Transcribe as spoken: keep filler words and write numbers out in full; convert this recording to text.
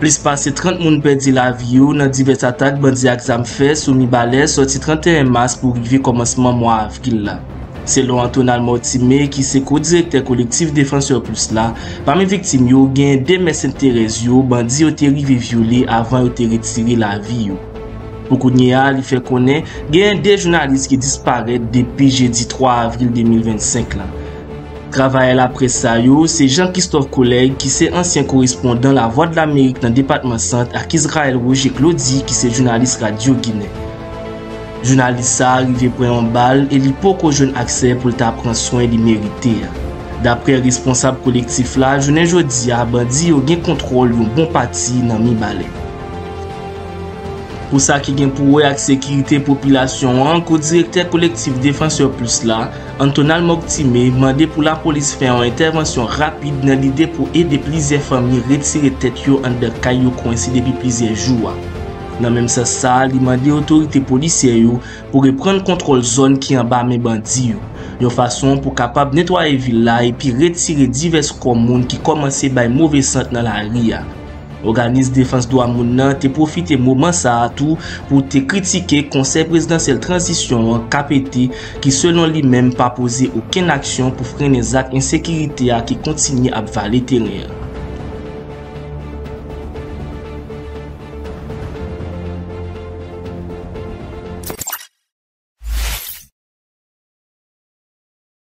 Plis pase trant moun pèdi lavi yo nan divès atak bandi ak zam fè sou Mibalè sòti trannteyen mas pou rive kòmansman mwa avril la. Selon Antonal Mortimé, ki se ko-direktè Kolektif Defansè Plis la, pami viktim yo, genyen de mè Sent Terèz yo bandi yo te rive vyole avan yo te retire lavi yo. Pou kounye a, li fè konnen genyen de jounalis ki disparèt depi jedi twa avril de mil vennsenk la. Travayè laprès sa yo se Jean Christophe Collègue, ki se ansyen korespondan Lavwadlamerik nan depatman Sant, ak Israël Roger Claudy, ki se jounalis Radyo Ginen. Jounalis sa a rive pran yon bal e li poko jwenn aksè pou l ta pran swen li merite a. Daprè responsab kolektif la, jounen jodi a, bandi yo gen kontwòl yon bon pati nan Mibalè. Pou sa ki gen pou wè ak sekirite popilasyon an, ko-direktè Kolektif Defansè Plis la, Antonal Mortimé, mande pou lapolis fè yon entèvansyon rapid nan lide pou ede plizyè fanmi retire tèt yo anndan kay yo kwense depi plizyè jou a. Nan menm sans sa a, li mande otorite polisyè yo pou reprann kontwòl zòn ki anba men bandi yo, yon fason pou kapab netwaye vil la epi retire divès kò moun ki kòmanse bay move sant nan lari a. Òganis defans dwa moun nan te pwofite moman sa a tou pou te kritike Konsèy Prezidansyèl Tranzisyon an, K P T, ki selon li menm pa poze okenn aksyon pou frennen zak ensekirite a ki kontinye ap vale teren an.